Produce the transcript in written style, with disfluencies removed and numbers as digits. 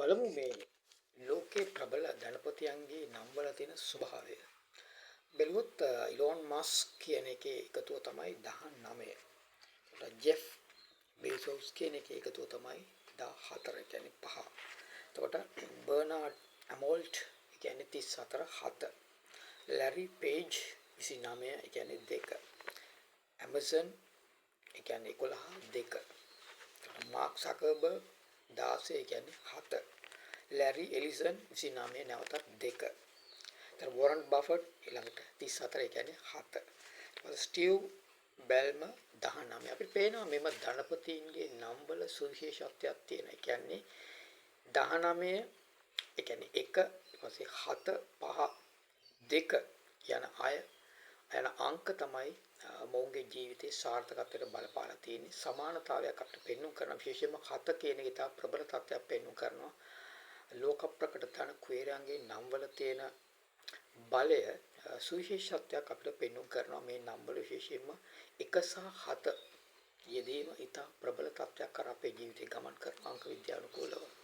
බලමු මේ ලෝකේ ප්‍රබල ධනපතියන්ගේ නම්වල තියෙන ස්වභාවය. බැලුවොත් ඉලෝන් මස්ක් කියන එකේ එකතුව තමයි 19. එතකොට ජෙෆ් බේසෝස් කියන එකේ එකතුව තමයි 14, ඒ කියන්නේ 5. එතකොට බර්නාඩ් ඇමෝල්ට් ඒ කියන්නේ 34 7. ලැරි පේජ් 29, ඒ කියන්නේ 2. ඇමසන් ඒ කියන්නේ 11 2. මාක් සකර්බර්ග් 16, ඒ කියන්නේ 7. ලැරි එලිසන් 29, නැවතත් 2. ඊට වොරන් බෆට් ඊළඟට 34, ඒ කියන්නේ 7. ඊට ස්ටීව් බැල්මර් 19. අපිට පේනවා මෙම ධනපතීන්ගේ නම්වල සුවිශේෂත්වයක් තියෙනවා. ඒ කියන්නේ 19, ඒ කියන්නේ 1, ඊට පස්සේ 7, 5, 2 යන අය යන අංක තමයි මොවුන්ගේ ජීවිතයේ සාර්ථකත්වයට බලපාලා තියෙන්නේ. සමානතාවයක් අපිට පෙන්වු කරන විශේෂයෙන්ම 7 කියන එක ඉතා ප්‍රබල තත්ත්වයක් පෙන්වු කරනවා. ලෝක ප්‍රකට ධන කුවේරයන්ගේ නම්වල තියෙන බලය සුවිශේෂත්වයක් අපිට පෙන්වු කරනවා. මේ නම්වල විශේෂයෙන්ම 1 සහ 7 යෙදීම ඉතා ප්‍රබල තත්ත්වයක් කර අපේ ජීවිතේ ගමන් කරන අංක විද්‍යානුකූලව.